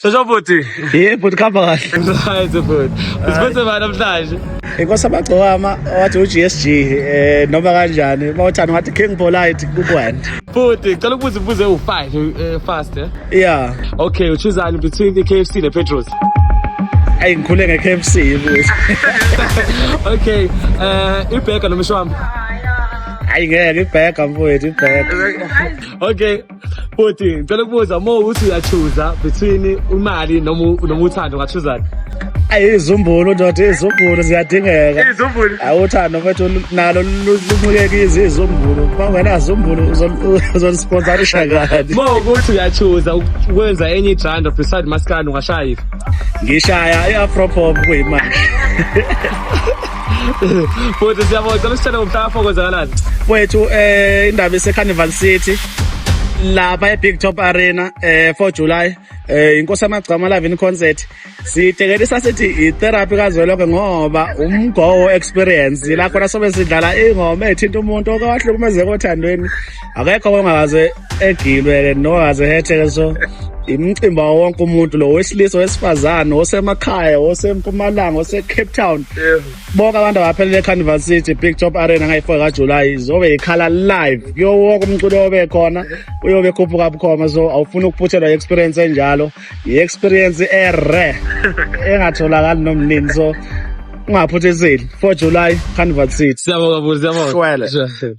Shosho bhuti. Yebo bhuti khamba kahle. Right bhuti. Usiphethe bani namhlanje? Inkosi amagcokama wathi uGSG eh noma kanjani mawuthanda ngathi King Polite kukwena. Bhuti, ngicela ukubuza imibuzo ewu-5 fast eh. Yeah. Okay, uchoosani between i-KFC ne-Petros? Ayi ngikhule nge-KFC bhuti. Okay, eh ibheka noma ishwamba? Ayi ngeke ibheka mfowethu ibheka. Okay. Bhuti, ngicela ukubuza uma uthi uyachuza between imali noma uthando ungachoosani? Ayi izumbulu ndoda izumbulu ziyadingeka. Izumbulu. Awuthando mfethu nalo luncike izumbulu. Uma ungenazumbulu uzolisponsorisha kani. Uma ukuthi uyachuza ukwenza enye i-genre beside maskandi ungashaya yiphi? Ngishaya i-afro pop kuyimanje. Bhuti siyabonga, cela usitshele ngomhla ka-4 kwenzakalani? Wethu indaba ise Carnival City lapha e-Big Top Arena 4 July inkosi amagcama live in concert sitekelisa sithi i-therapy kazwelonke ngoba umgowo experience la khona sobe sidlala ingoma ethinta umuntu oke wahlukumezeka othandweni akekho ongakaze egilwe nongakaze hetheke so imicimbi wawo wonke umuntu lo wesilisa wesifazane osemakhaya osempumalanga ose-Cape Town bonke abantu abaphelele eCarnival City Big Top Arena ngayi-4 kaJulayi zobe ikhala live kuyo wonke umculo obe khona uyobe khuphuka bukhoma so awufuni ukuphuthelwa i-experience enjalo i-experience e-rare engatholakali nomnini so ungaphuthiseli 4 July Carnival City. Siyabonga bhuti, siyabonga. Shwele. Sure.